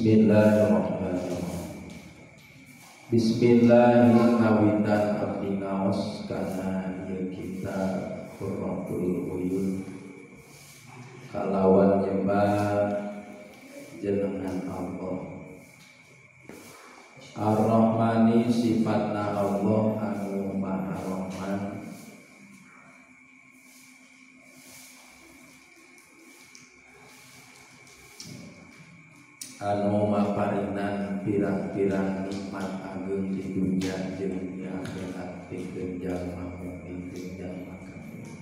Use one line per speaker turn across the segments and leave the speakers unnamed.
Bismillahirrahmanirrahim. Bismillahirrahmanirrahim. Kawitan abdi ngaos kana ieu kita Qurratul Uyun kalawan nyebat jenengan Allah. Ar-Rahmani sifatna Allah anu Maha Rahman. Anu maparinan pirang-pirang nikmat ageung di dunia jeung di akhirat pikeun jalma mukmin jeung jalma kafir.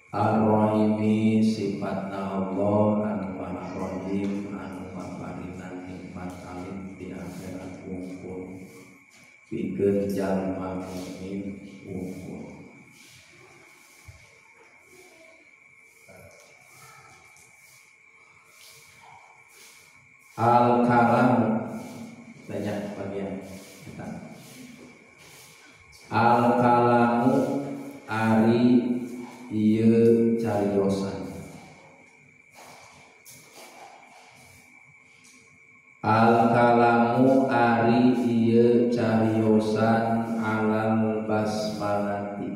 Ar-Rahimi sifatna Allah anu Maha Rahim anu maparinan nikmat alit di akhirat wungkul pikeun jalma mukmin wungkul. Al-Kalam banyak bagian kita. Al-Kalamu ari ieu cariosan. Al-Kalamu ari ieu cariosan alal basmalati.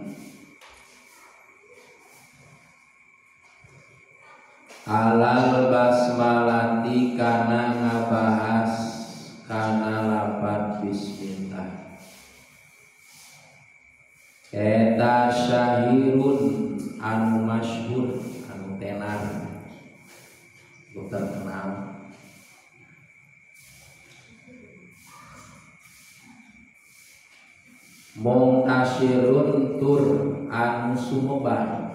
Alal basmalati kana ngabahas kana lapat bismillah. Eta syahirun anu masyhur anu tenar nu terkenal. Mungtasyirun tur anu sumebar.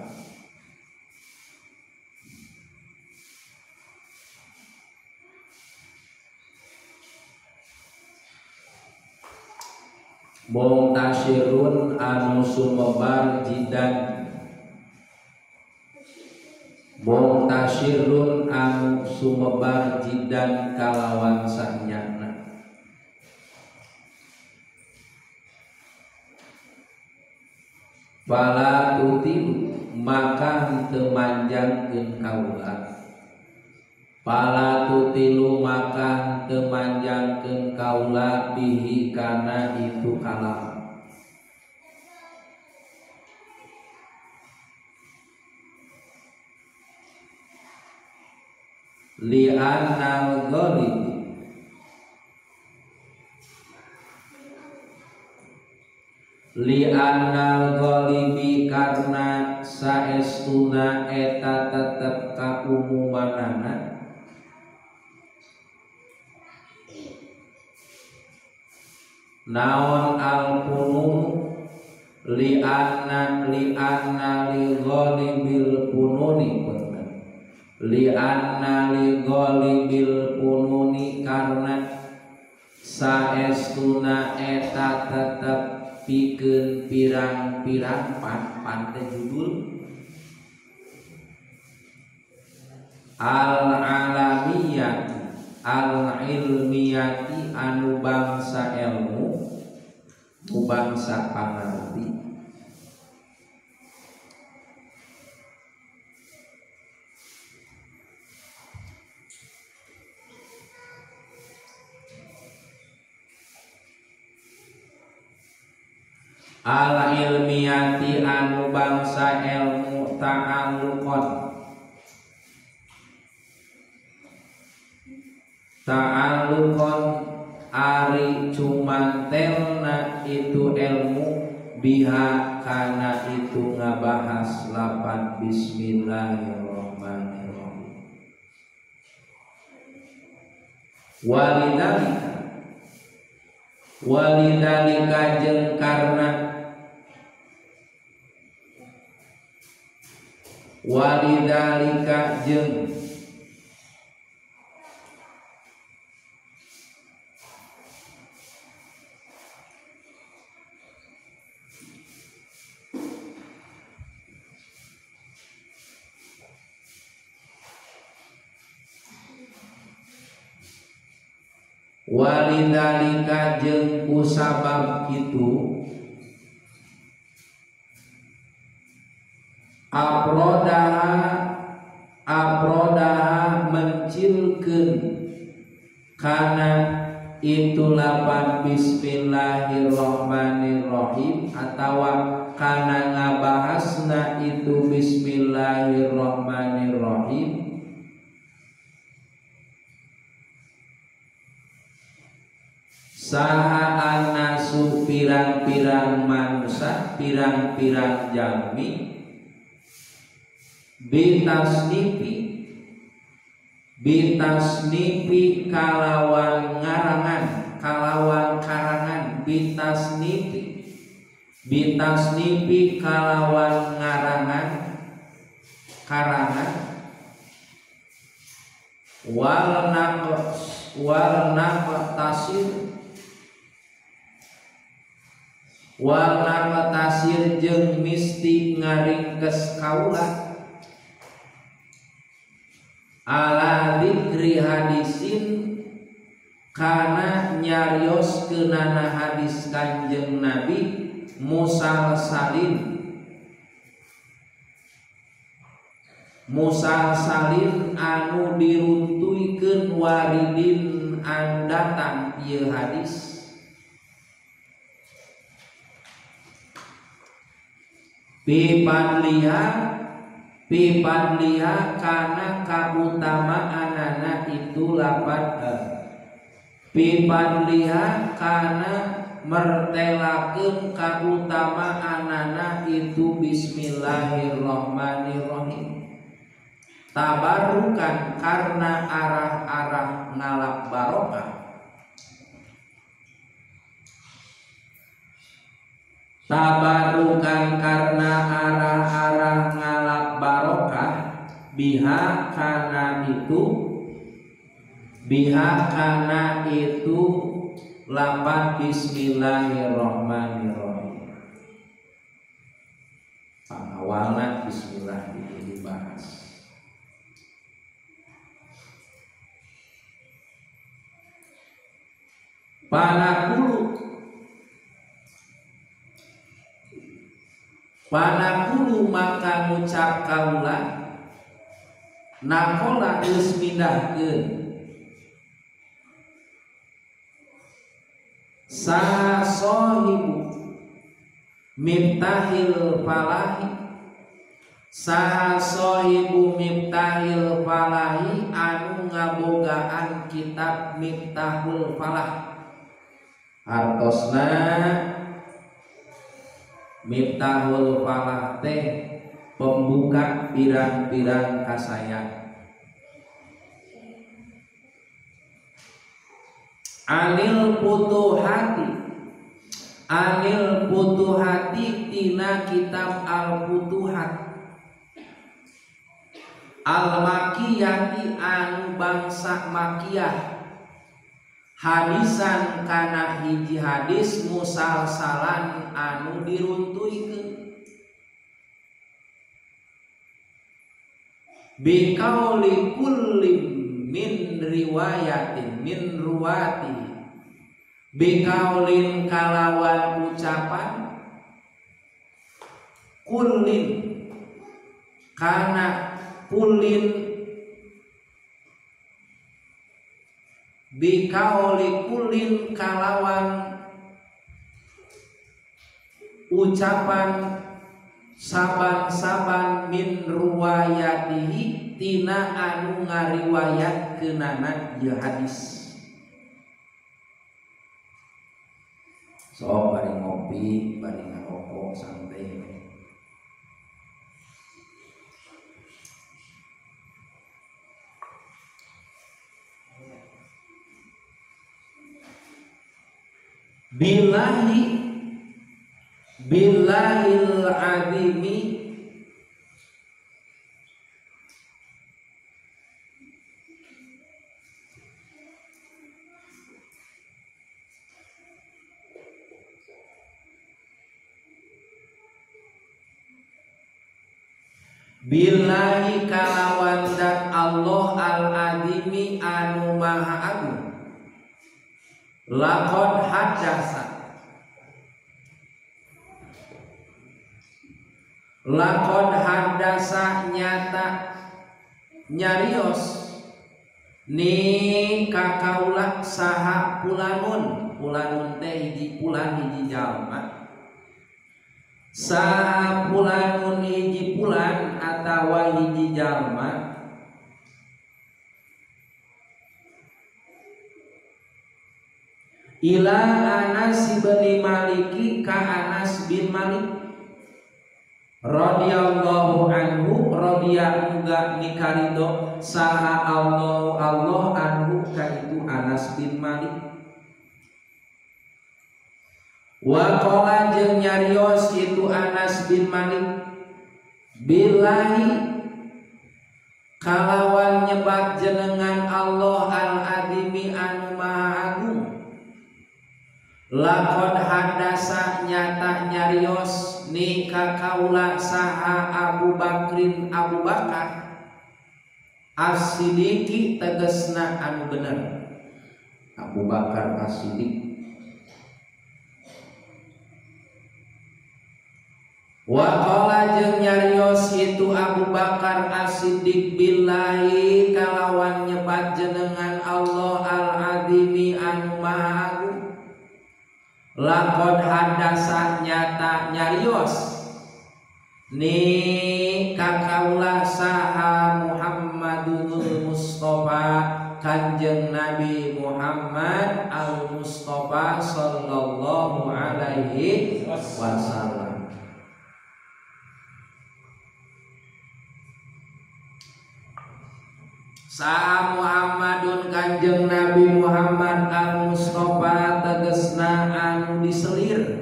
Mungtasyirun anu sumebar jidan. Mungtasyirun anu sumebar jidan kalawan sanyana. Fala tutilu maka henteu manjangkeun kaula. Fala tutilu maka henteu manjangkeun kaula bihi kana itu kalam. Li'annal ghalib li'annal ghalibi karna saestuna eta tetep kaumumanana. Naon al-punun li'anna li'anna li ghalibil pununi punten li'anna li ghalibil pununi karna saestuna eta tetep pikeun pirang-pirang pan teh judul al-alamiyati al-ilmiyati anu bangsa ilmu nu bangsa pangarti. Al-ilmiyati anu bangsa ilmu ta'alluqon ta'alluqon ari cumantelna itu ilmu biha kana itu ngabahas lapan bismillahirrahmanirrahim. Walidalika walidalika jeung karna walidalika jeung walidalika jeung kusabab kitu aprodaha arah mencilkeun kana itu lapan bismillahirrahmanirrahim atawa kana ngabahasna itu bismillahirrahmanirrahim. Saha annasu pirang-pirang manusia, pirang-pirang jalmi bitasnifi kalawan ngarangan, kalawan karangan, bitasnifi kalawan ngarangan karangan wal naqtasir jeung misti ngaringkes kaula ala dzikri hadisin kana nyarios keunana hadis Kanjeng Nabi musalsalin anu diruntuikeun waridin andatang ieu hadis. Pipadliha kana kautamaanana itu lapan pipadliha kana mertelakeun kautamaanana itu bismillahirrahmanirrahim. Tabarukan karena arah-arah ngalap barokah. Tabarukan karena arah-arah ngalap barokah biha kana itu lapan bismillahirrahmanirrahim. Pangawalna bismillah itu dibahas. Panakulu maka ngucap kaula nakola geus mindahkeun saha sahibu miftahil falahi saha sahibu miftahil falahi anu ngabogaan kitab Miftahul Falah. Artosna Miftahul Falah teh pembuka pirang-pirang kasayang. Anil putuhati tina kitab Al-Futuhat Al-Makiyati anu bangsa Makiyah hadisan kana hiji hadis musalsalan anu diruntuikeun biqauli kulli min riwayatin min ruwati biqaulin kalawan ucapan kullin kana kullin bikauli kulin kalawan ucapan saban-saban min ruwayatihi tina anu ngariwayat keunana ieu hadis. Sok bari ngopi, bari ngarokok santai. Billahil azimi billahi kalawan dat Allah al-azimi anu maha agung. Laqad hadasa nyata nyarios Ni kakaula saha pulanun, pulanun teh hiji pulan hiji jalma. Saha pulanun hiji pulan atawa hiji jalma ila Anas bin Maliki ka Anas bin Malik radhiyallahu anhu radhiya muga nikarido saha Allah Allah anhu ka itu Anas bin Malik. Wa qala jeung nyarios itu Anas bin Malik billahi kalawan nyebat jenengan Allah al-adimi anu maha agung laqad hadasa nyata nyarios ni ka kaula saha Abu Bakrin Abu Bakar as-Siddiqi tegesna anu bener Abu Bakar as-Siddiq. Wa qala jeung nyarios itu Abu Bakar as-Siddiq billahi kalawan nyebat jenengan Allah al-azimi anu maha agung laqad hadasa nyata nyarios ni kakaula saha Muhammadul Mustafa Kanjeng Nabi Muhammad al Mustafa sallallahu alaihi wasallam. Saha Muhammadun Kanjeng Nabi Muhammad al Mustafa tegesna anu diselir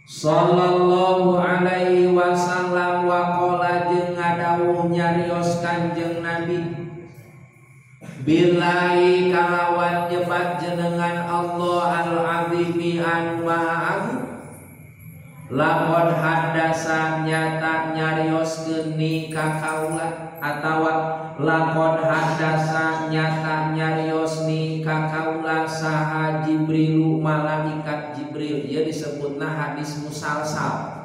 sallallahu alaihi wasallam wa qala jeung ngadawuh nyarios Kanjeng Nabi billahi kalawan nyebat jenengan Allah al-azimi anu maha agung laqad hadasa nyata nyarioskeun ni ka kaula atawa laqad hadasa nyata nyarios ni ka kaula saha Jibrilu malaikat Jibril. Ieu disebutna hadis musalsal.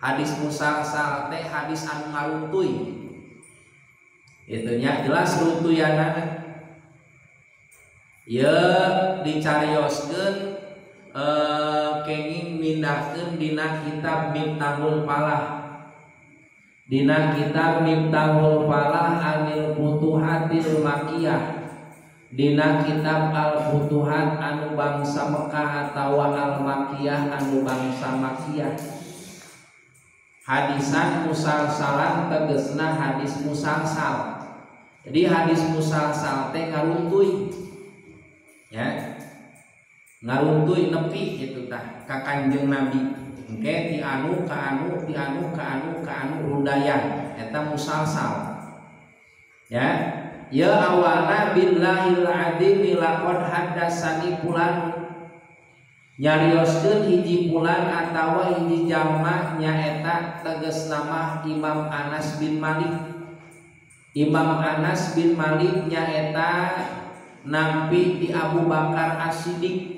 Hadis musalsal teh hadis anu ngaruntuy. Itu nya jelas runtuyanana. Ieu dicarioskeun kenging mindahkeun dina kitab Miftahul Falah. Dina kitab Miftahul Falah anil Futuhatil Makkiyah. Dina kitab Al Futuhat anu bangsa Mekah atawa Al Makkiyah anu bangsa Makkiyah. Hadisan musalsalan tegesna hadis musalsal. Jadi hadis musalsal teh ngaruntuy. Ya. Ngaruntuy nepi gitu tah ka Kanjeng Nabi. Engke ti anu ka anu ti anu ka anu ka anu rundayan eta musalsal. Ya. Ya awalna billahil azim laqad hadasani fulan nyarioskeun hiji fulan atawa hiji jalma nyaeta tegasna mah Imam Anas bin Malik. Imam Anas bin Malik nyaeta nampi di Abu Bakar As-Siddiq.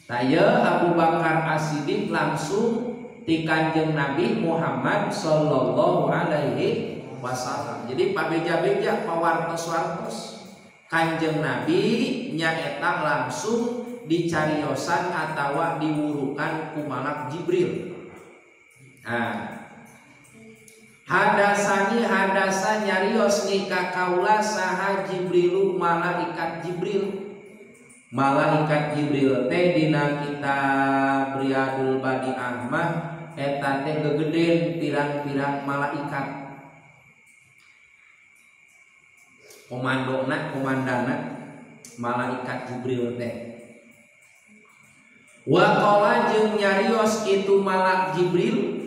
Taya Abu Bakar As-Siddiq langsung ti Kanjeng Nabi Muhammad sallallahu alaihi wasallam. Jadi pabeja-beja pawartos-wartos Kanjeng Nabi nyaeta langsung dicariosan atawa diwurukan ku malak Jibril. Nah, hadasani hadasa nyarios ni ka kaula saha Jibrilu malaikat Jibril. Malaikat Jibril teh dina kitab Riyadul Badi'ah mah eta teh gegeden pirang-pirang malaikat. Komandona komandana malaikat Jibril teh. Wa qala jeung nyarios itu malak Jibril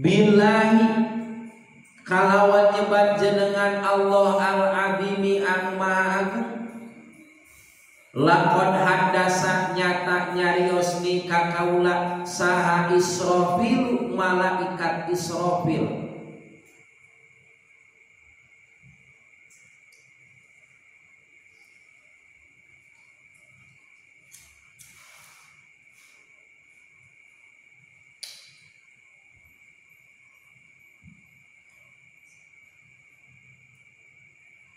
billahi kalawan nyebat jenengan Allah al-azimi anu maha agung laqad hadasa nyata nyarios ni ka kaula saha Israfil malaikat Israfil.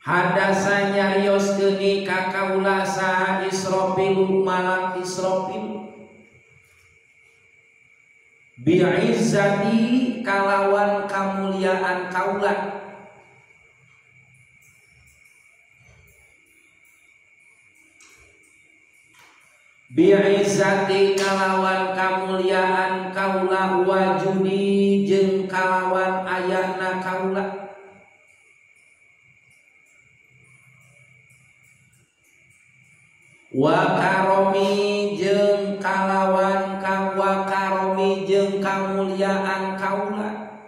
Hadasa nyarioskeun ka kaula saha Israfil malak Israfil bi'izzati kalawan kamuliaan kaula bi'izzati kalawan kamuliaan kaula wajudi jeung kalawan ayana kaula wa karomi jeung kalawan wa karomi jeung kamuliaan kaula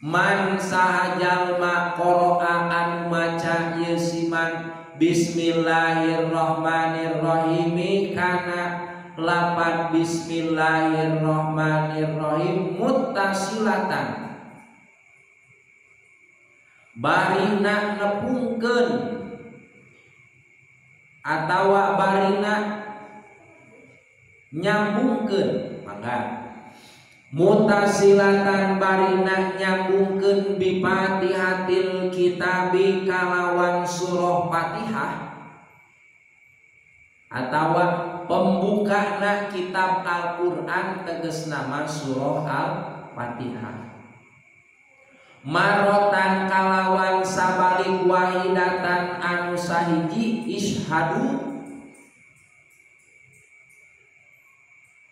man saha jalma qara'a anu maca ieu siman bismillahirrahmanirrahim kana lapan bismillahirrahmanirrahim muttasilatan barina nepungkeun atawa barina nyambungkeun mangga mutasilatan barina nyambungkeun bi Fatihatil kitabi kalawan surah Fatihah atawa pembukana kitab Al-Qur'an tegas nama surah Al-Fatihah marotan kalawan sabalik wahidatan anu sahiji ishadu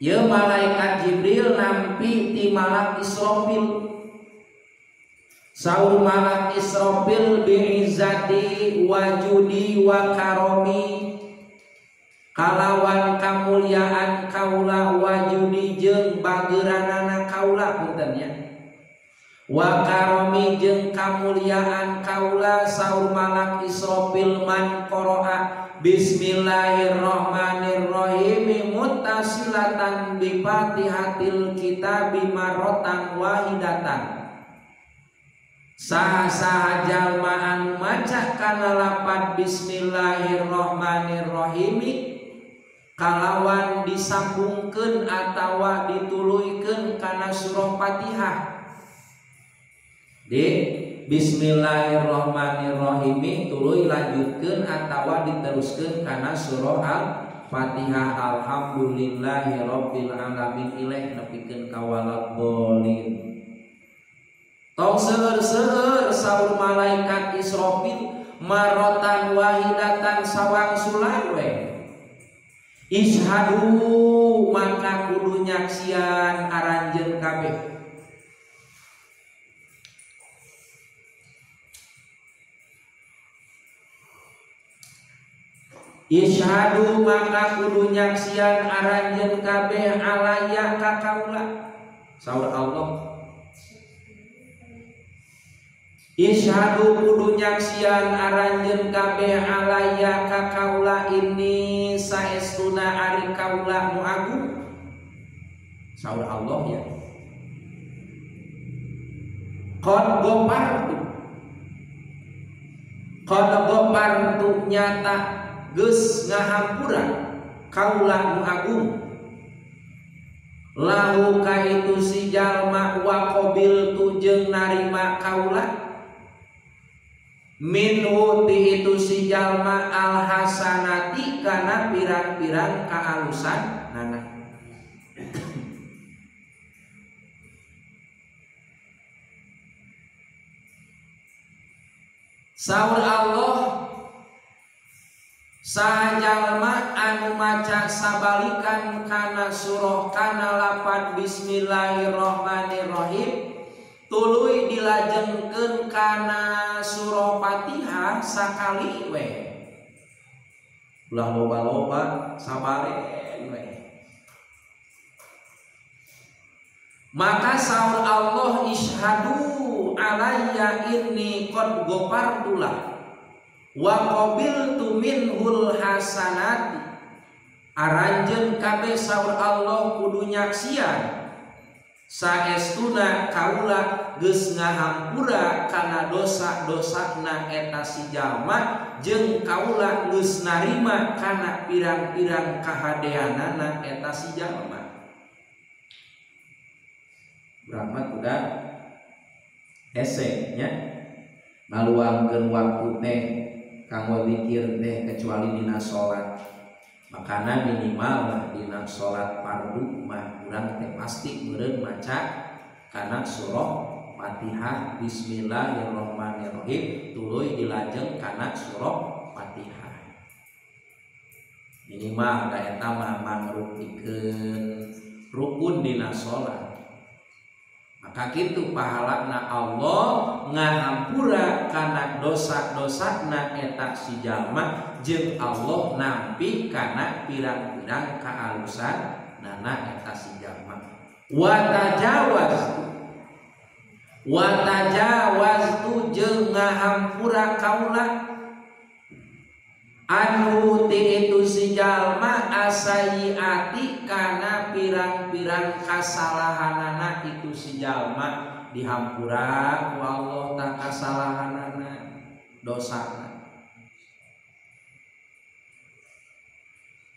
ye malaikat Jibril nampi ti malak Israfil saur malak Israfil bi'izzati wajudi wa karomi kalawan kamuliaan kaula wajudi jeung bageranana kaula punten nya wa karomi jeung kamuliaan kaula saur malak Israfil man qara'a bismillahirrahmanirrahim muttasilatan bi Fatihatil kitabi marotan wahidatan saha-saha jalma anu maca kana lapan bismillahirrahmanirrahim kalawan disambungkeun atawa dituluykeun kana surah Fatihah di bismillahirrahmanirrahim tuluy lanjutkeun atawa diteruskeun kana surah Al-Fatihah alhamdulillahirabbil alamin ilaih nepikeun ka waladhdallin tong seueur-seueur saur malaikat Israfil marotan wahidatan sawangsulan we ishadu maka kudu nyaksian aranjeun kabeh Ishadu maka kudu nyaksian aranjeun kabeh alaya ka kaula saur Allah Ishadu kudu nyaksian aranjeun kabeh alaya ka kaula ini saestuna ari kaula nu agung saur Allah ya qad ghafartu qad ghafartu nyata geus ngahampura kaula nu agung lahu ka itu si jalma wa qabiltu jeung narima kaula minhu ti itu si jalma al hasanati kana pirang-pirang kaalusan nana saur Allah saha jalma anu maca sabalikan kana surah kana lapan bismillahirrahmanirrahim tuluy dilajengkeun kana surah Fatihah sakali we ulah loba-loba sabaren we maka saur Allah ishadu alayya inni qad ghafartulah wa qabiltu minhul hasanati aranjeun kabeh saur Allah kudu nyaksian saestuna kaula geus ngahampura kana dosa-dosana eta si jalma jeung kaula geus narima kana pirang-pirang kahadeanana eta si jalma. Urang mah kuda hese nya. Ngaluangkeun waktu teh kanggo zikir teh kecuali dina salat. Makana minimal lah dina salat fardu mah urang teh pasti meureun maca kana surah Fatihah bismillahirrahmanirrahim tuluy dilajeng kana surah Fatihah. Minimal da eta mah mangrukikeun rukun dina salat. Maka kitu pahalana Allah ngahampura kana dosa-dosana eta si jalma jeung Allah nampi kana pirang-pirang kaalusan nana eta si jalma. Wa tajawaztu jeung ngahampura kaula anhu ti itu si jalma asayiati kana pirang-pirang kasalahanana itu si jalma dihampura ku Allah tak kasalahanana dosana.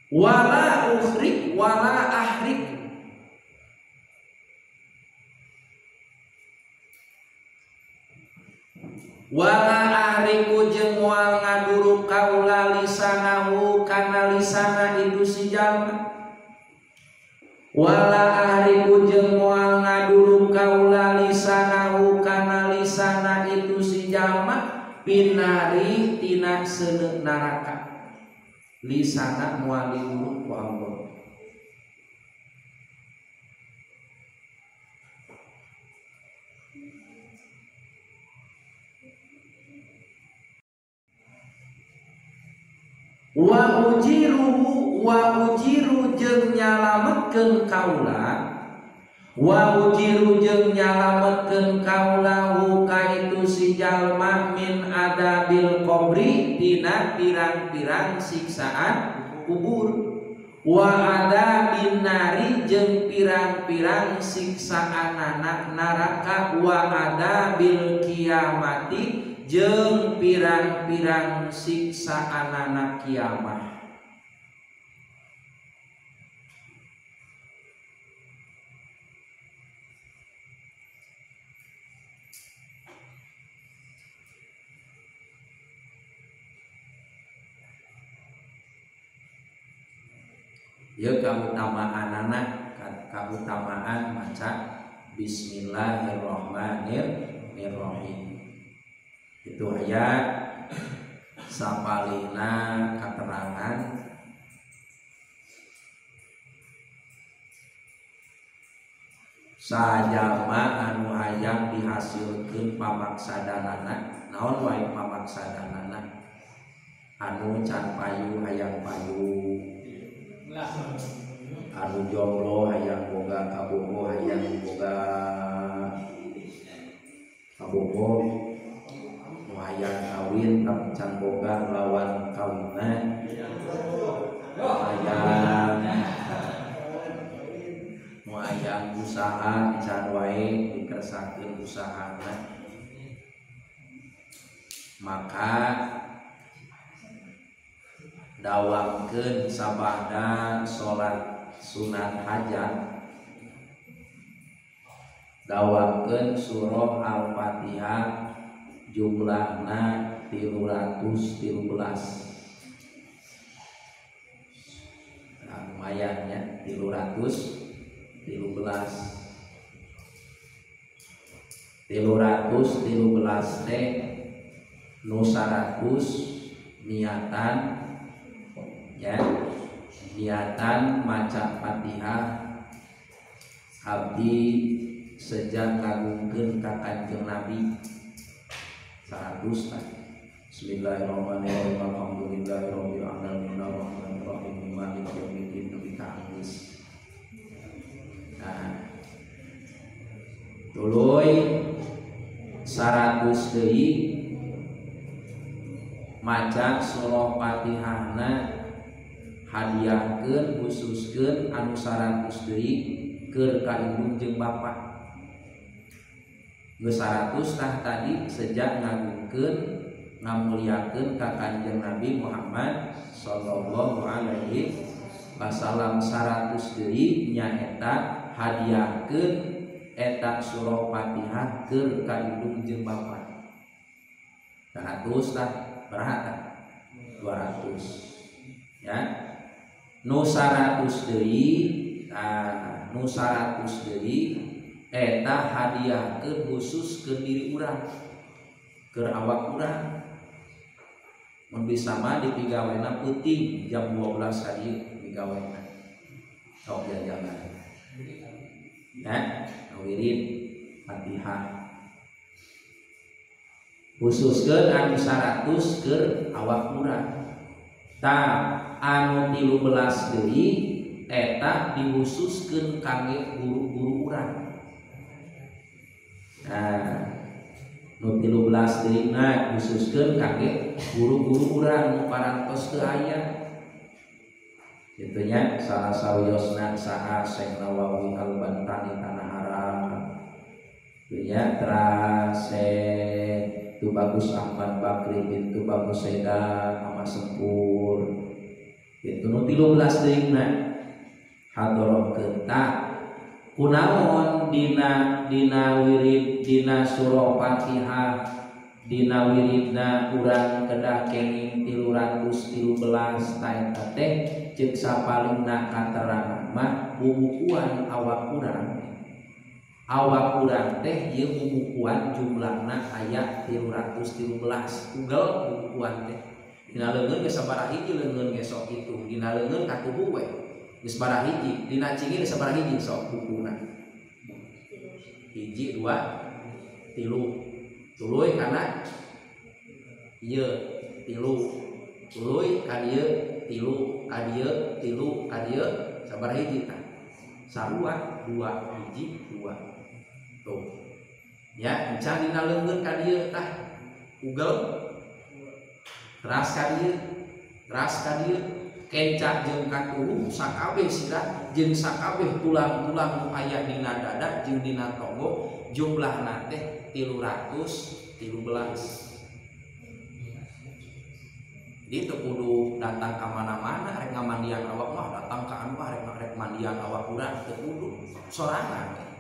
Wala ukhrik wala ahrik, wala ahriku jeung moal ngaduruk kaula lisanahu kana lisana itu si jalma. Wala ahriku jeung moal ngaduruk kaula lisanahu kana lisana itu si jalma pinari tina seuneu neraka. Lisana moal diduruk ku Allah. Wa ujiru wa ujiru jeung nyalametkeun kaula, wa ujiru jeung nyalametkeun kaula hu ka itu si jalma min adabil qabri tina pirang-pirang siksaan kubur, wa adabin nari jeung pirang-pirang siksaanana neraka, wa adabil kiamati jeung pirang-pirang siksaanana kiamat. Ya kautamaanana, kautamaan maca bismillahirrahmanirrahim. Itu ayat sapalina keterangan sajama anu hayang dihasilkeun pamaksadanana, naon wae pamaksadanana anu can payu hayang payu, anu jomblo hayang boga kabogo hayang boga kabogo, hayang kawin tapi can boga lawan kawinna, hayang nu hayang usaha can wae dikersakeun usahana, maka dawamkeun sabada salat sunat hajat, dawamkeun surah Al-Fatihah jumlahna 313. Nah, lumayan ya, 313. 313 teh nu 100 niatan ya, niatan maca Fatihah abdi sejak ngagungkeun ka Kanjeng Nabi 100 tah. Bismillahirrahmanirrahim. Alhamdulillahirabbil alamin arrahmanirrahim maliki yaumiddin nepi ka anggeus. Nah, tuluy 100 deui maca surah Fatihahna hadiahkeun khususkeun anu 100 deui keur ka indung jeung bapak. Geus 100 tah tadi sejak ngagungkeun ngamuliakeun ka Kanjeng Nabi Muhammad sallallahu alaihi wasallam. 100 deui nyaeta hadiahkeun eta surah Fatihah keur ka indung jeung bapak. 100 lah berapa 200 ya nu 100 deui nah nu 100 deui eta hadiahkeun khusus ke diri urang keur awak urang mun bisa mah dipigawena peuting jam 12 tadi pigawena sok jajalan ya wirid Fatihah khususkeun anu 100 keur awak urang tah anu 13 deui eta dihususkeun kangge guru-guru urang. Nah nu 13 deui na khususkeun kangge guru-guru urang nu parantos teu aya kitu nya salah sawiosna saha Syekh Nawawi Al-Bantani Tanah Arab kitu nya teras Tubagus Ahmad Bakri bin Tubagus Seda ama Sempur itu nu 13 deui na hadoroh keun kunaon dina wirid dina surah Fatihah dina wiridna urang kedah kenging 313 ta eta teh ceuk sapalihna katerangan mah bubukuan awak urang. Awak urang teh ieu bubukuan jumlahna aya 313 ugel bubukuan teh dina leungeun geus sabaraha hiji leungeun ge sok hitung dina leungeun katuhu we geus sabaraha hiji dina cingin geus sabaraha hiji sok bukuna hiji dua tilu tuluy kana ieu tilu tuluy ka dieu tilu ka dieu tilu ka dieu sabaraha hiji tah sarua dua hiji dua tuh ya encan dina leungeun ka dieu tah ugel teras ka dieu kenca jeung katuhu sakabeh sirah jeung sakabeh tulang-tulang nu aya dina dada jeung dina tonggo jumlahna teh 313. Jadi teu kudu datang ka mana-mana rek ngamandian awak mah datang ka anu rek mandian awak urang teu kudu sorangan.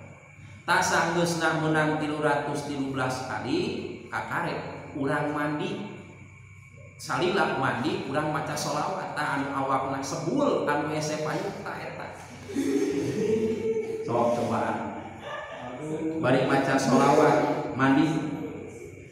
Tah sanggeusna meunang 313 kali kakarek urang mandi salila mandi urang maca sholawat tah anu awakna sebul anu hese payung tah eta sok cobaan bari maca sholawat mandi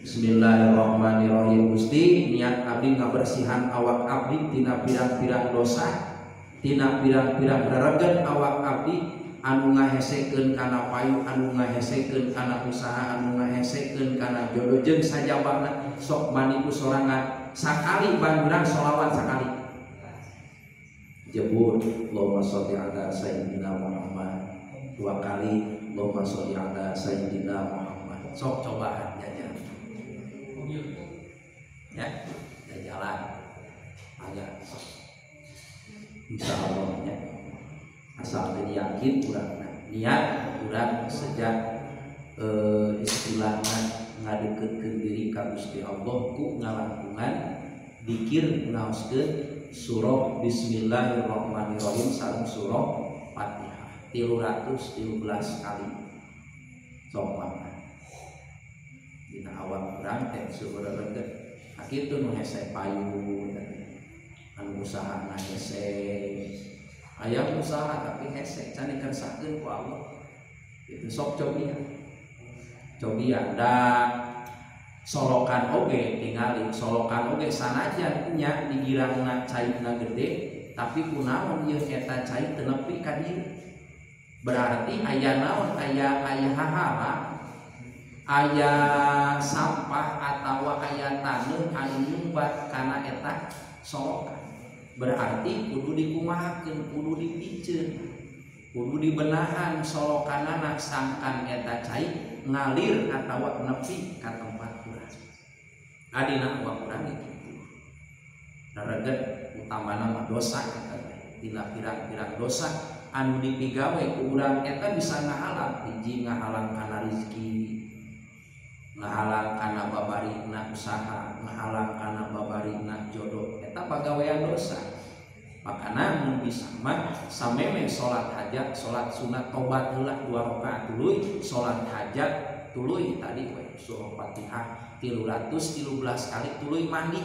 Bismillahirrahmanirrahim Gusti niat abdi ngabersihan awak abdi tina pirang-pirang dosa tina pirang-pirang rereget awak abdi anu ngahesekeun kana payu anu ngahesekeun kana usaha anu ngahesekeun kana jodoh jeung sajabana sok mandi ku sorangan sakali bangunan sholawat sakali jebur Allahumma sholli ala sayyidina Muhammad dua kali Allahumma sholli ala sayyidina Muhammad sok cobaan jajan ya jalan agak sok insyaallah ya asal yakin urang niat urang sejak istilahna ngadeukeutkeun diri ka Gusti Allah ku ngalangkungan dikir ngaoskeun surah Bismillahirrahmanirrahim sareng surah Fatihah 313 kali sok mangga dina awak urang teh seueur kitu nu hese payu anu usahana hese aya usaha tapi hese can dikersakeun ku Allah itu sok cobian cobian da solokan oge tingali solokan oge sanajan nya digirangna caina gede tapi kunaon ieu eta cai teu nepi ka dieu berarti aya naon aya aya hahala aya sampah atawa aya taneuh anu nyumbat kana eta solokan berarti kudu dikumahakeun kudu dipiceun kudu dibenahan solokanana sangkan eta cai ngalir atawa nepi ka tempat urang adina awak urang kitu rereget utamana mah dosa eta teh dina pirang-pirang dosa anu dipigawe ku urang eta bisa ngahalang hiji ngahalang kana rezeki ngahalang kana babarina usaha ngahalang kana babarina jodoh eta pagawean dosa Makana mun bisa mah sameme salat hajat, salat sunat tobat heula 2 rakaat tuluy, salat hajat tuluy tadi we surah Fatihah 313 kali tuluy mandi.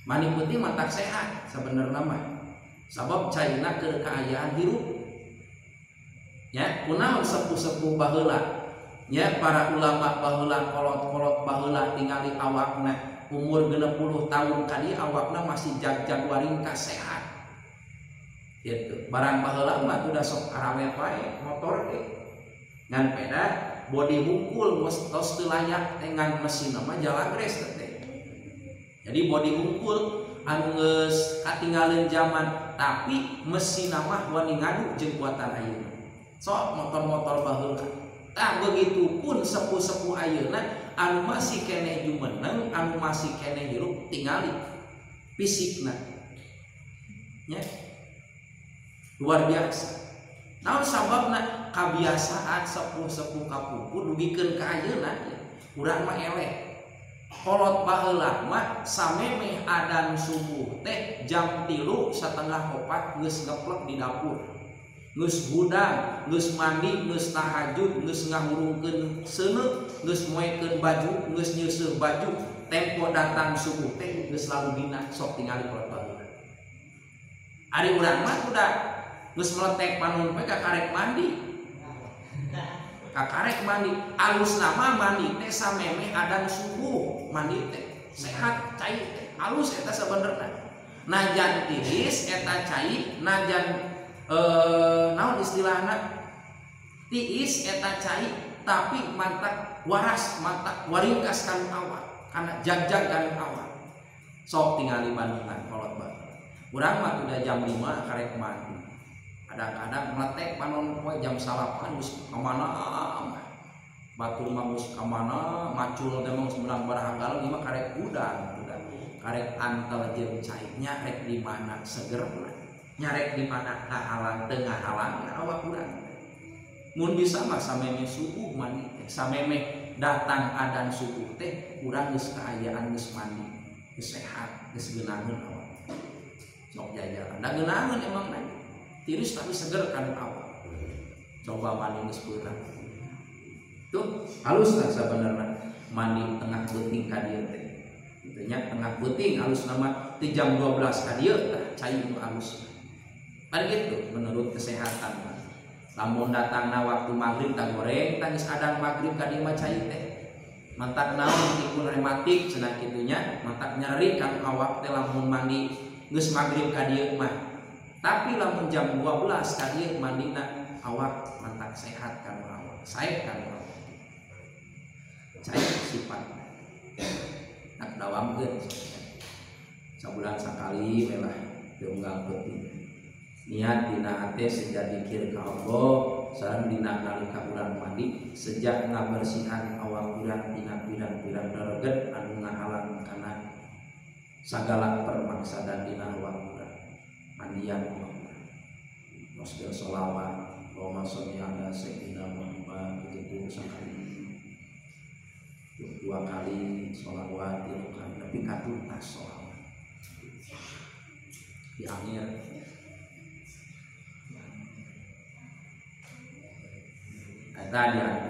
Mandi putih matak sehat sebenarnya mah. Sabab caina keur kaayaan hirup. Ya, kunaon sepuh-sepuh baheula ya para ulama baheula kolot-kolot baheula tingali awakna umur 60 tahun kali awakna masih jag-jag waringkas sehat. Gitu. Barang baheula mah udah sok arawet wae motor ge. Ngan peda body hungkul tos teu layak dengan mesin mah jalagres teh. Jadi body hungkul anu geus katinggalin zaman tapi mesin mah wani ngadu jeung kuatan ayeuna. Sok motor-motor baheula. Tah begitu pun sepuh-sepuh ayeuna anu masih keneh jumeneng, anu masih keneh hirup tingali fisikna. Nya. Luar biasa. Naon sababna kabiasaan sepuh-sepuh kapungkur dugikeun ka ayeuna urang mah eleh. Kolot baheula mah samemeh adan subuh teh jam 3:30 geus ngeplek di dapur. Geus hudang, geus mandi, geus tahajud, geus ngahurungkeun seuneu, geus moekeun baju, geus nyeuseuh baju, tempo datang subuh teh geus lalu dina sok tingali kolot baheula. Ari urang mah udah geus meletek panon poe kakarek mandi. Kakarek mandi, alus nama mandi teh samemeh adan subuh mandi teh sehat cai teh alus eta sabenerna. Najan tiris eta cai, najan naon istilahna tiis eta cai tapi mantak waras, mantak waringkas kanu awak, kana jagjag kanu awak. Sok tingali bandungan kolot baheula. Urang mah udah jam 5 karek mandi. Kadang-kadang meletek panon poe jam 9 geus ka mana batur mah geus ka mana macul teh mah geus meunang baraha galon ieu mah karek udang udah karek antel jeung cai nya rek di mana seger nya rek di mana ngahalang teu ngahalang awak urang mun bisa mah samemeh subuh mandi teh samemeh datang adan subuh teh urang geus kaayaan geus mandi geus sehat geus geunaheun awak sok jajaran da geunaheun emang na tiris tapi seger kan awak. Coba mandi geus beurang. Tuh halus lah sebenarnya mandi tengah beuting ka dieu teh. Kitu nya tengah beuting halus nama ti jam 12 ka dieu tah cai nu halus. Pan gitu menurut kesehatan. Lamun datangna waktu maghrib tah goreng tah geus adan maghrib ka dieu mah cai teh. Mantak naon tikun rematik cenah kitu nya, mantak nyeri kan awak teh lamun mandi geus maghrib ka dieu mah. Tapi lamun jam 12 ka dieu mandina awak mantak sehat kan awak, sae kan awak. Cai sifat. Nak dawamkeun sabulan sakali we lah diunggal peuting. Niat dina hate sejak dikir ka Allah, sareng dina nalika urang mandi sejak ngabersihan awak urang tina pirang-pirang dareget anu ngahalang kana sagala permaksadan dina awak urang. Mandian Allah. Wasbil sholawat, Allahumma sholli ala sayyidina Muhammad itu sekali. 2 kali sholawat, 3 kali, tapi katuntas sholawat. Di akhir eta di akhir.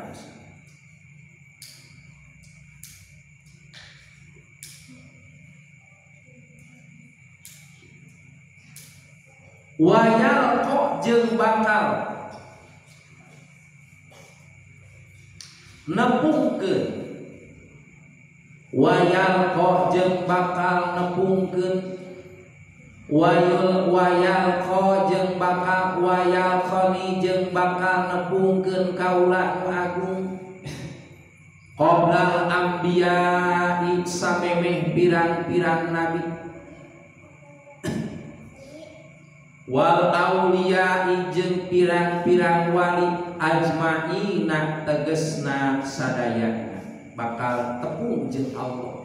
Wayal kok jeung bakal nepungkeun, wayal kok jeung bakal nepungkeun, wayal kok jeung bakal wayal khoni jeung bakal nepungkeun kaula nu agung qoblal anbiya'i samemeh pirang-pirang nabi wal auliya jeung pirang-pirang wali ajmaina tegesna sadayana bakal tepung jeung Allah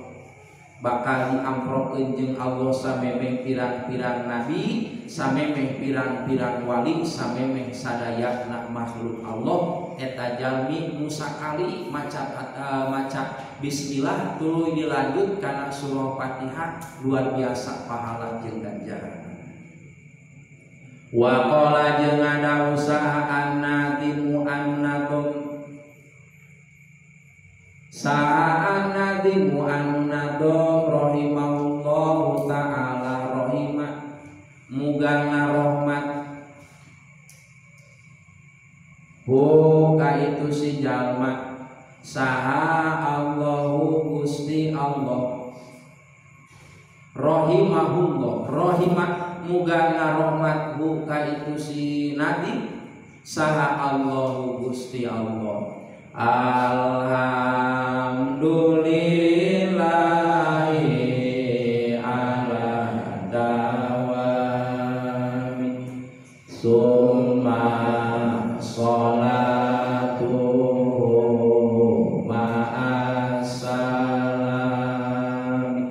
bakal diamprokeun jeung Allah samemeh pirang-pirang nabi samemeh pirang-pirang wali samemeh sadayana makhluk Allah eta jalmi nu sakali maca bismillah tuluy dilanjut kana surah Fatihah luar biasa pahala jeung ganjaran. Wa qala jeung ada usaha annadimu annatum sa'an nadimu annadum rahimahullahu ta'ala rahimah muga ngarohmat hu ka itu si jalma saha Allahu Gusti Allah rahimahullah rahimah muga ngarohmat hu ka itu si nadi saha Allahu Gusti Allah. Alhamdulillahi ala dawami summa sholatuhu ma'assalami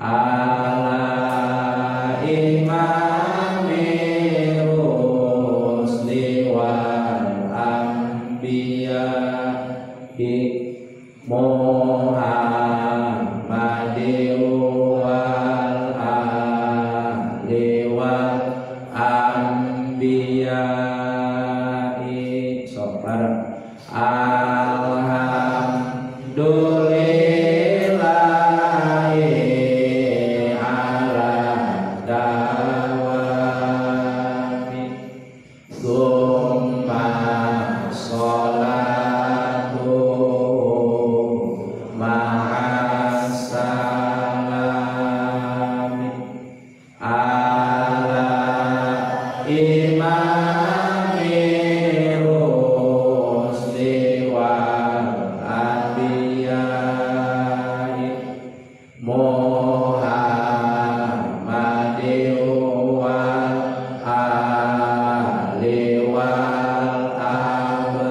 ala imami rusli wal anbiya Muhammadin wal ahli wal anbiya'i sobar. Alhamdulillahi ala dawami summa sholatu ma'assalami ala imami rusli wal anbiya'i Muhammadin wal ahli wal abna'i.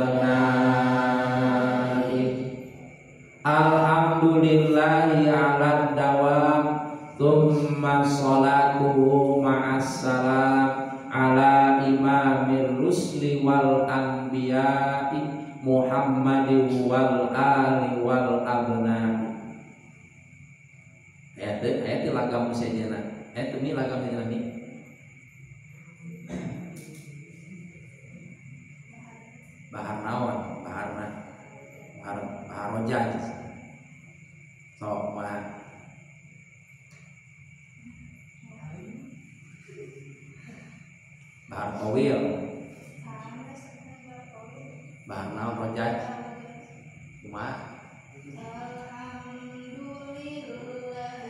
Alhamdulillahi ala dawam thumma sholatuhu ma'assalam ala imamir rusli wal anbiya'i Muhammadin wal ali wal abna'i. Ayat lagam sejena. Ayat ini lagam sejena nih. Bahar naon, baharna. Bahar bahar rojaj. So, mah. Bahar tawil. Bahar naon rojaj. Kumaha?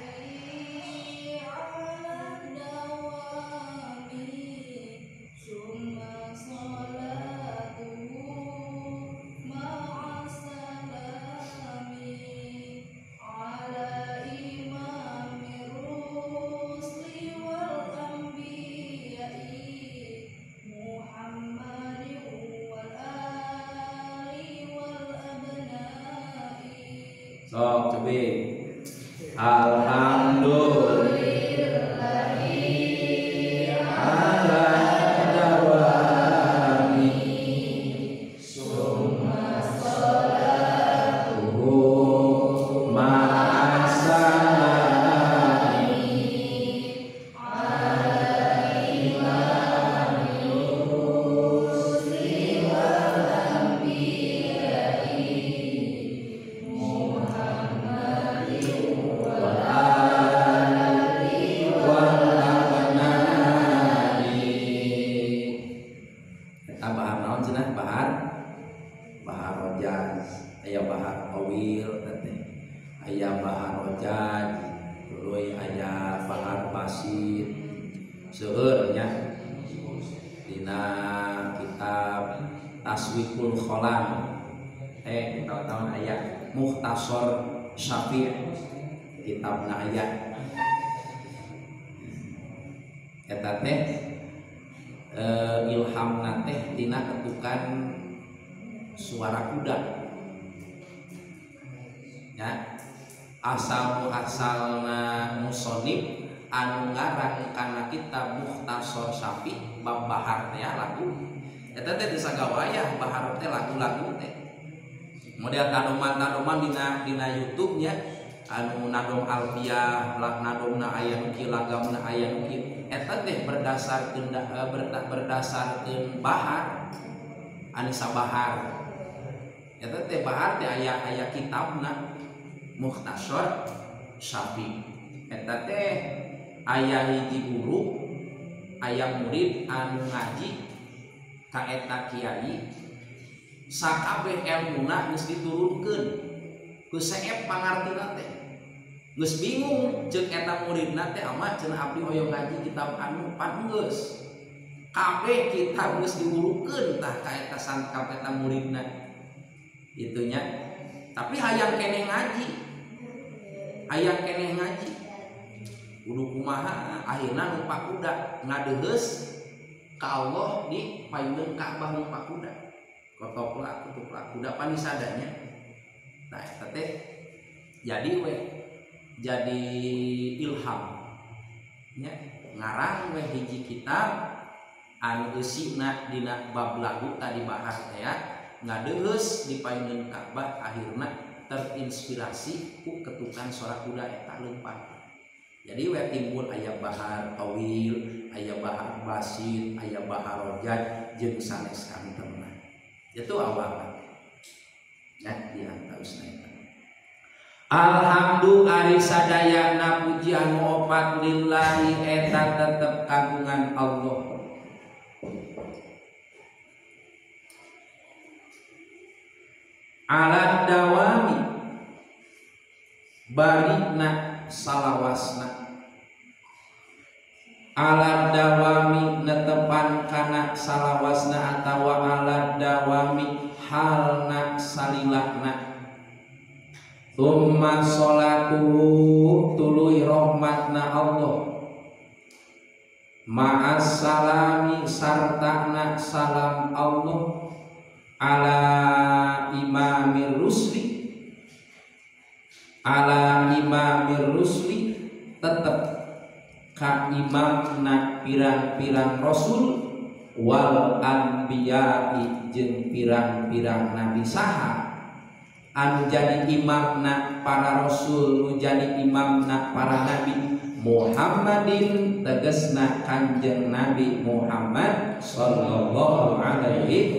Alhamdulillahi ala dawami summa sholatuhu ma'assalami ala imami rusli wal anbiya'i Muhammadin wal ali wal abna'i.
Sok cobi. Alhamdulillahi ala dawami
summa sholatuhu
ma'assalami
ala imami rusli wal anbiya'i Muhammadin wal ali
wal abna'i. Eta bahar naon cenah? Bahar bahar rojaz, aya bahar tawil teh, aya bahar rojaz, tuluy aya bahar basit. Seueur nya dina kitab Taswikul Kholam tahun aya Mukhtasar Syafi'i kitabna aya eta teh ilhamna teh tina ketukan suara kuda ya. Asal muasalna musonib anu ngarang kana kitab Mukhtasar Syafi'i bab bahar teh lagu eta teh teu sagawayah bahar teh lagu-lagu teh model tanoman-tanoman dina YouTube nya anu nadom alfiah lah nadomna aya nu kieu lagamna aya nu kieu. Eta teh berdasarkeun berdasarkeun bahar anu sabahar. Eta teh bahar teh aya kitabna Mukhtasar Syafi'i. Eta teh aya hiji guru, aya murid anu ngaji ka eta kiai sakabeh elmuna geus diturunkeun ku seep pangartina teh. Geus bingung ceuk eta muridna teh ama cenah abdi hoyong ngaji kitab anu pan geus. Kabeh kitab geus diulukeun tah ka eta sangkap eta muridna. Itunya. Tapi hayang keneh ngaji. Hayang keneh ngaji. Kudu kumaha akhirna numpak kuda ngadeheus ka Allah di payuneun Ka'bah numpak kuda. Kotoplak kutuplak kuda panisadanya. Nah eta teh jadi we jadi ilham nya ngarang we hiji kitab anu eusina dina bab lagu tadi bahas teh ya ngadeheus di payuneun Ka'bah akhirna terinspirasi ku ketukan suara kuda eta leumpang. Jadi we timbul aya bahar tawil, aya bahar basit, aya bahar rojat jeung sanes kantemna. Itu awalna. Ya di antausna eta. Alhamdulillah ari sadayana puji anu opat lillahi eta tetep kagungan Allah. Ala dawami barina salawasna ala dawami netepan kana salawasna atawa ala dawami halna salilakna thumma sholatuhu tuluy rahmatna Allah ma'as salami sartana salam Allah ala imamir rusli ala imamir rusli tetep ka imamna pirang-pirang rasul wal anbiya'i jeung pirang-pirang nabi saha anu jadi imamna para rasul nu jadi imamna para nabi Muhammadin tegasna kanjeng Nabi Muhammad sallallahu alaihi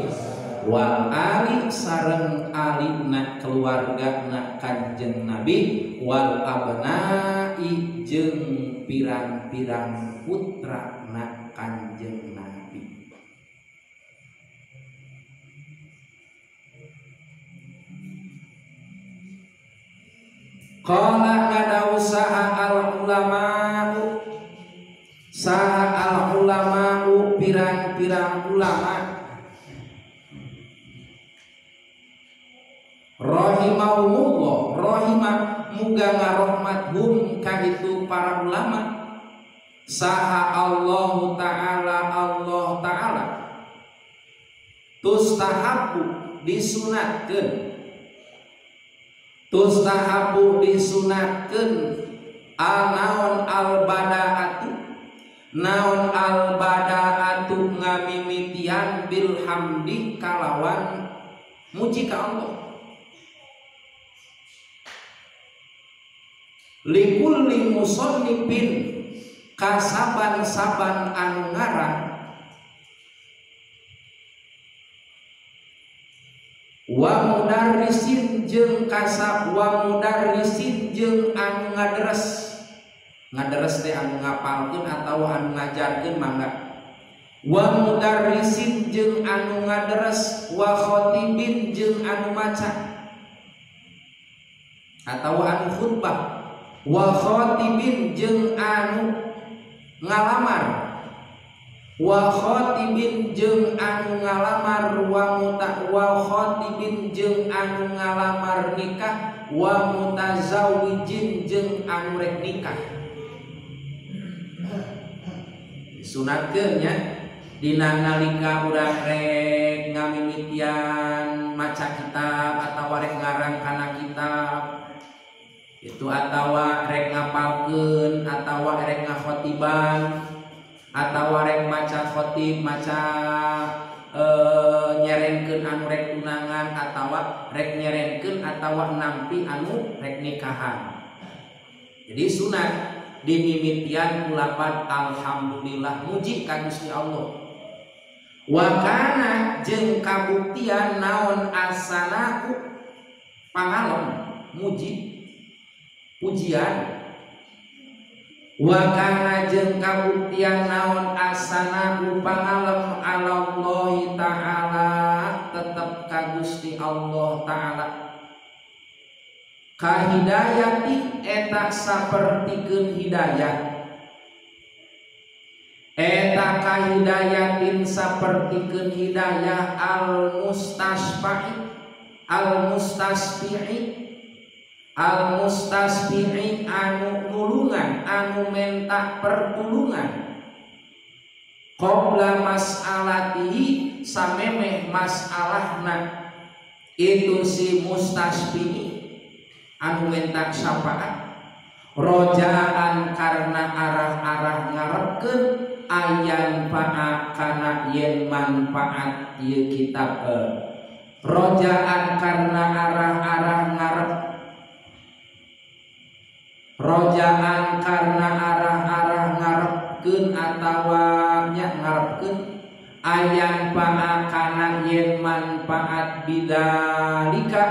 wal ali sareng alina keluargana kanjeng Nabi wal abnai jeung pirang-pirang putrana kanjeng Nabi. Qala ngadau saha al ulama'u saha al ulama'u pirang-pirang ulama rahimahumullah rahimah muga ngarohmat hum ka itu para ulama saha Allah ta'ala Allah ta'ala tustahabu disunatkeun tustahabu disunatkeun al naon al badaatu naon al badaatu ngamimitian bilhamdi kalawan muji ka Allah likulli musannifin kasaban-saban anu ngarang wa mudarrisin jeung kasab wa mudarrisin jeung anu ngaderes ngaderes teh anu ngapalkeun atawa anu ngajarkeun mangga wa mudarrisin jeung anu ngaderes wa khatibin jeung anu maca atawa anu khutbah wa khatibin jeung anu ngalamar wa khatibin jeung anu ngalamar wa muta wa khatibin jeung anu ngalamar nikah wa mutazawijin jeung anu rek nikah. Disunatkeun nya dina nalika urang rek ngamimitian maca kitab atawa rek ngarang kana kitab itu atawa rek ngapalkeun atawa rek ngakhotiban atawa rek maca khotib maca nyerenkeun anu rek tunangan atawa rek nyerenkeun atawa nampi anu rek nikahan. Jadi sunat Dimimitian ku lapad alhamdulillah muji ka Gusti Allah. Wa kana jeung kabuktian naon asanaku pangalem muji pujian. Wa kana jeung kabuktian naon asanaku pangalem alallahi ta'ala tetep ka Gusti Allah ta'ala. Kahidayati eta sapertikeun hidayah. Eta kahidayatin sapertikeun hidayah al-mustasfi'i al-mustasfi'i al-mustasfi'i anu nulungan anu menta pertulungan qabla mas'alatihi samemeh masalahna itu si mustasfi'i anu menta syafaat rojaan karena arah-arah ngarepkeun ayan fa'a kana yen manfaat ieu kitab rojaan karena arah-arah ngarep rojaan karena arah-arah ngarepkeun atawa nya ngarepkeun ayan fa'a kana yen manfaat bidzalika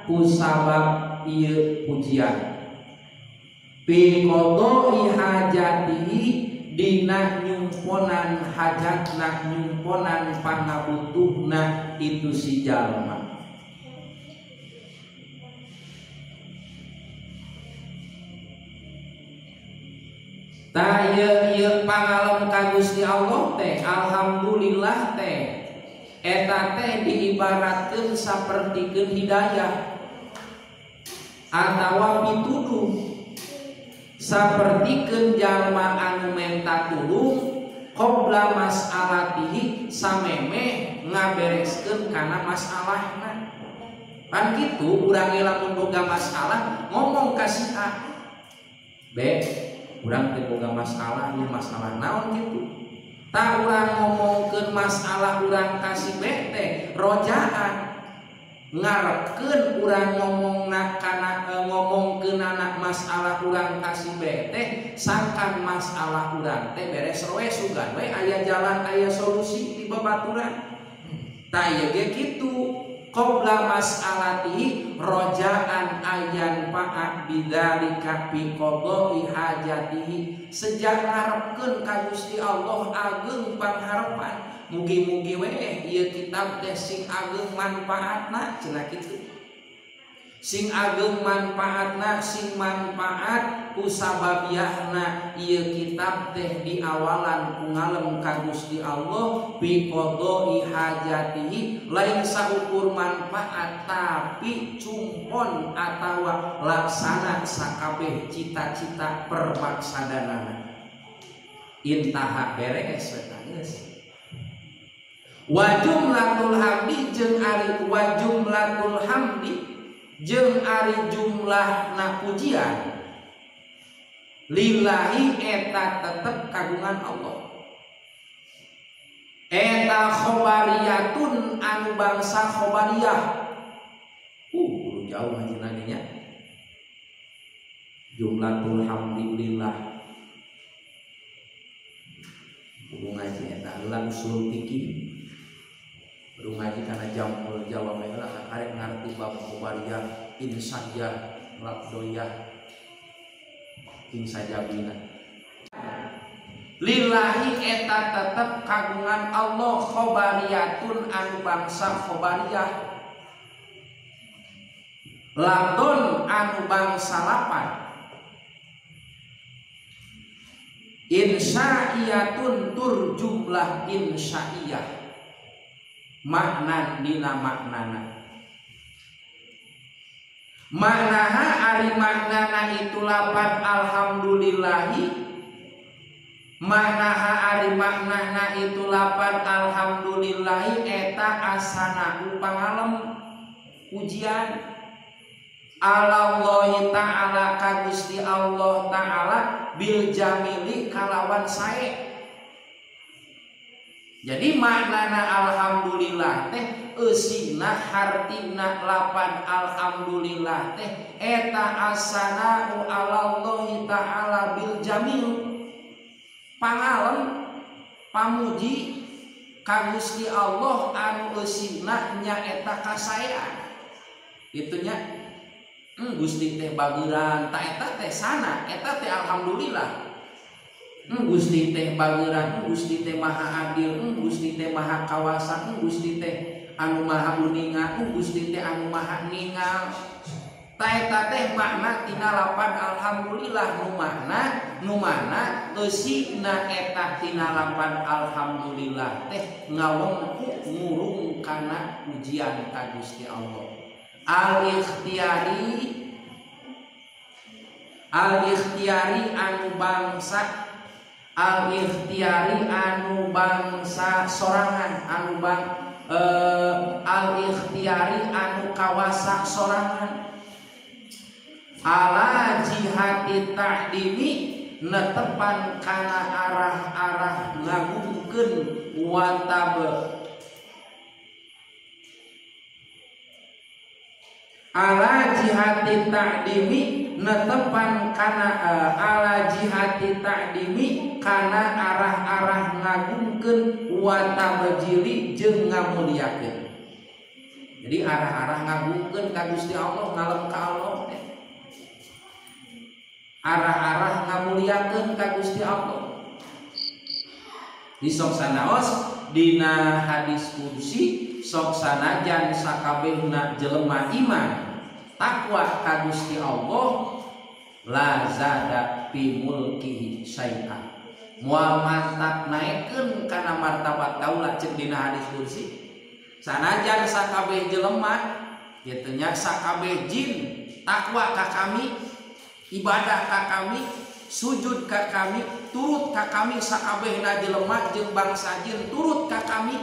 kusabab ieu pujian fi qada'i hajatihi dina nyumponan hajatna nyumponan pangabutuhna itu si jalma. Tah ieu pangalem ka Gusti Allah teh alhamdulillah teh eta teh diibaratkeun sapertikeun hidayah atawa pituduh sapertikeun jalma anu menta tulung qabla mas'alatihi samemeh ngabereskeun kana masalahna. Pan kitu urang ge lamun boga masalah ngomong ka si A B, urang teh boga masalah ieu masalah naon kitu. Tah urang ngomongkeun masalah urang ka si B teh rojaan ngarepkeun urang ngomongna kana ngomongkeun anak masalah urang ka si B teh sangkan masalah urang teh beres we sugan we aya jalan aya solusi di babaturan. Tah ieu ge kitu qabla mas'alatihi rojaan ayan fa'a bidzalika fi qada'i hajatihi sejak ngarepkeun ka Gusti Allah ageung pangharepan mugi-mugi we ieu kitab teh sing ageung manfaatna cenah kitu sing ageung manfaatna sing manfaat ku sababiahna ieu kitab teh diawalan ku ngalem ka Gusti Allah fi qada'i hajatihi lain saukur manfaat tapi cumpon atawa laksana sakabeh cita-cita permaksadanana intaha beres eta geus. Wa jumlatul hamdi jeung ari wa jumlatul hamdi jeung ari jumlahna pujian lillahi eta tetep kagungan Allah. Eta khobariyatun anu bangsa khobariyah. Kudu jauh ngajina ge nya. Jumlatul hamdi lillah. Kudu ngaji eta heula usul fikih. Kudu ngaji kana jamul jawame heula karek ngarti bab khobariyah, insaniyah, labdoyah, insajabina. Lillahi eta tetep kagungan Allah khobariyatun anu bangsa khobariyah labdon anu bangsa lapan insya'iyatun tur jumlah insya'iyah makna dina maknana maknaha ari maknana itu lapan alhamdulillahi maknaha ari maknana itu lapan alhamdulillahi eta asana pangalem pujian alallahi ta'ala ka Gusti Allah ta'ala bil jamili kalawan sae. Jadi maknana alhamdulillah teh eusina hartina lapan alhamdulillah teh eta asana'u alallahi ta'ala bil jamil. Pangalem pamuji ka Gusti Allah anu eusina nyaeta kasaean. Itunya Gusti teh bageuran ta eta teh sana eta teh alhamdulillah. Gusti teh bageuran, Gusti teh maha adil, Gusti teh maha kawasa, Gusti teh anu maha uninga, Gusti teh anu maha ningal. Ta eta teh makna tina lapan alhamdulillah nu mana eusina eta tina lapan alhamdulillah teh ngawengku ngurung kana ujian ka Gusti Allah. Al-ikhtiyari anu bangsa al-ikhtiyari anu bangsa sorangan anu bang al-ikhtiyari anu kawasa sorangan ala jihati ta'dimi netepan kana arah-arah ngagungkeun watabe ala jihati ta'dimi netepan kana ala jihati ta'dimi kana arah-arah ngagungkeun wa tabjili jeung ngamuliakeun. Jadi arah-arah ngagungkeun ka Gusti Allah ngalem ka Allah teh. Arah-arah ngamuliakeun ka Gusti Allah. Di sok sanaos dina hadis kursi sok sanajan sakabehna jelema iman takwa ka Gusti Allah la zada fi mulkihi syai'a. Moal mantak naekeun kana martabat kaula ceuk dina hadis kursi. Sanajan sakabeh jelema kitu nya sakabeh jin takwa ka kami, ibadah ka kami, sujud ka kami, turut ka kami sakabehna jelema jeung bangsa jin turut ka kami,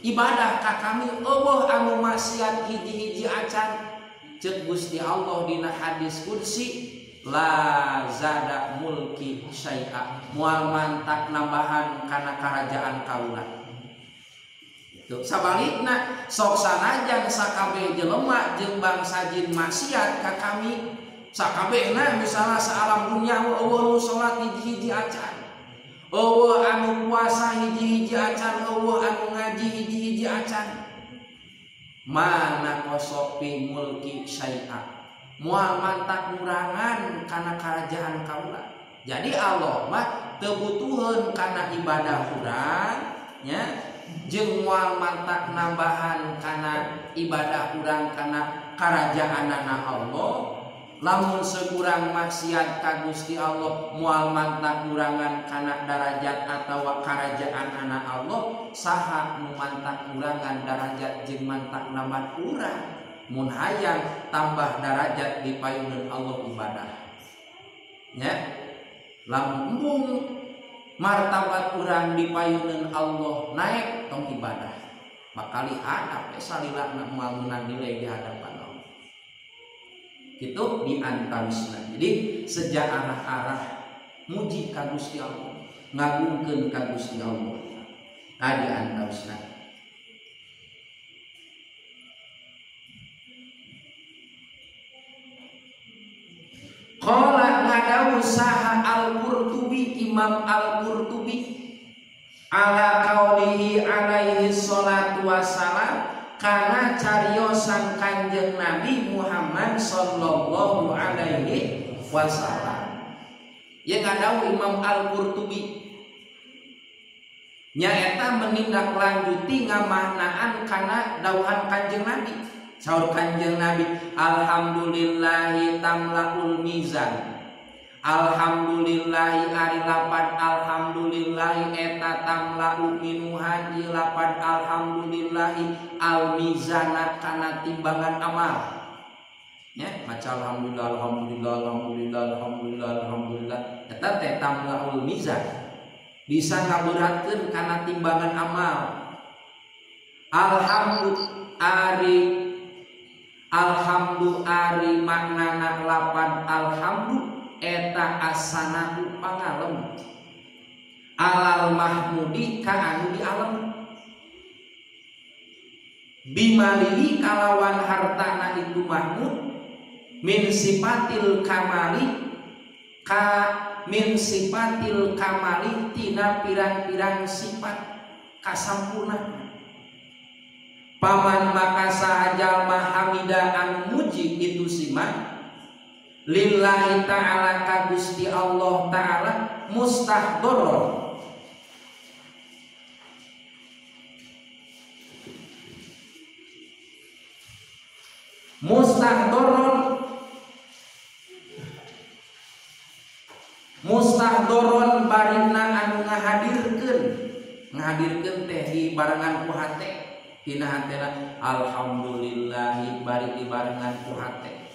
ibadah ka kami eueuh anu maksiat hiji-hiji acan. Ceuk Gusti Allah dina hadis kursi la zada mulki syai'a moal mantak nambahan kana karajaan kaula. Itu sabalikna sok sanajan sakabeh jelema jeung bangsa jin maksiat ka kami sakabehna misalna saalam dunya eueuh nu salat hiji-hiji acan, eueuh anu puasa hiji-hiji acan, eueuh anu ngaji hiji-hiji acan. Mana kosopi mulki syai'a moal mantak ngurangan kana karajaan kaula. Jadi Allah mah teu butuheun kana ibadah urang nya jeung moal mantak nambahan kana ibadah urang kana karajaanana Allah. Lamun sekurang maksiat ka Gusti Allah moal mantak ngurangan kana darajat atawa karajaan anak Allah. Saha nu mantak ngurangan darajat jeung mantak nambahan urang mun hayang tambah darajat di payuneun Allah ibadah nya. Lamun embung martabat urang di payuneun Allah naik tong ibadah bakal hadap salilana moal meunang nilai di hadapan Allah. Itu di antawisna. Jadi sejak arah-arah muji ka Gusti Allah, ngagungkeun ka Gusti Allah. Nah di antawisna. Qala ngadawuh saha Al-Qurtubi, Imam Al-Qurtubi ala qaulihi alaihi sholatu wassalam karena cariosan Kanjeng Nabi Muhammad sallallahu alaihi wasallam. Ya ngadawuh Imam Al-Qurtubi nyaeta menindaklanjuti ngamaknaan kana dawuhan Kanjeng Nabi. Saur Kanjeng Nabi alhamdulillahi tamlaul mizan. Alhamdulillahi ari lapan alhamdulillahi eta tamla'u minuhan ieu lapan alhamdulillahi al mizana kana timbangan amal. Ya, maca alhamdulillah alhamdulillah alhamdulillah alhamdulillah alhamdulillah eta teh tamla'ul mizan. Bisa ngaberatkeun kana timbangan amal. Alhamdu ari maknana lapan alhamdu eta asanahu pangalem. Alal mahmudi ka anu di alam bimalihi kalawan hartana itu mahmud min sifatil kamali ka min sifatil kamali tina pirang-pirang sifat kasampurna. Paman maka saha jalma hamida anu muji itu siman lillahi ta'ala ka Gusti Allah ta'ala mustahdoron mustahdoron mustahdoron barina anu ngahadirkeun ngahadirkeun teh di barengan ku hate dina hatena alhamdulillahi bari di barengan ku hate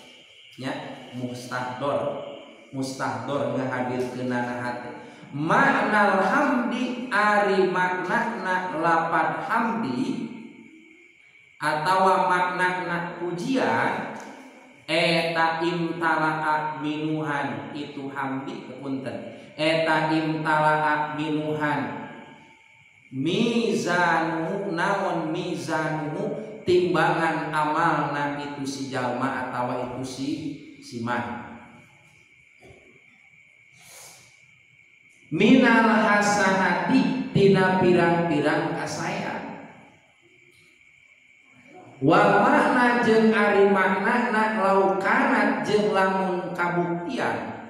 nya mustahdor mustahdor ngahadirkeunana hate maknal hamdi ari maknana lapat hamdi atawa maknana pujian eta imtala'a minuhan itu hamdi punten eta imtala'a minuhan mizanu naon mizanu timbangan amalna itu si jalma atawa itu si siman minal hasanati tina pirang-pirang kasayan wal makna jeung ari maknana laukanat jeung lamun kabuktian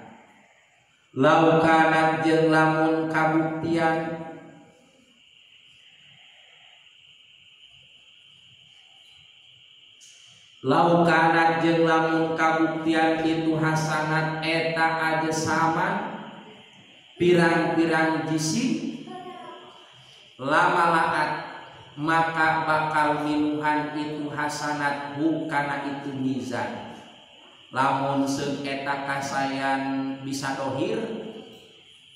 laukanat jeung lamun kabuktian laukanat jeung lamun kabuktian itu hasanat eta aja sama pirang-pirang jisim lamalaat maka bakal minuhan itu hasanat bukana itu mizan. Lamun seung eta kasayan bisa dohir,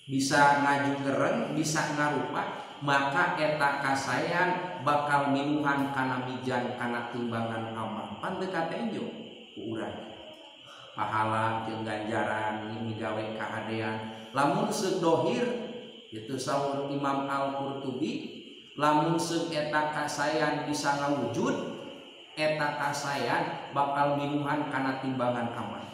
bisa ngajungereng, bisa ngarupa, maka eta kasayan bakal minuhan kana mizan kana timbangan amal. Pan teu katenjo ku urang pahala jeung ganjaran migawe kahadean. Lamun seung dohir itu saur Imam Al-Qurtubi, lamun seung eta kasayan bisa ngawujud, eta kasayan bakal minuhan kana timbangan amal.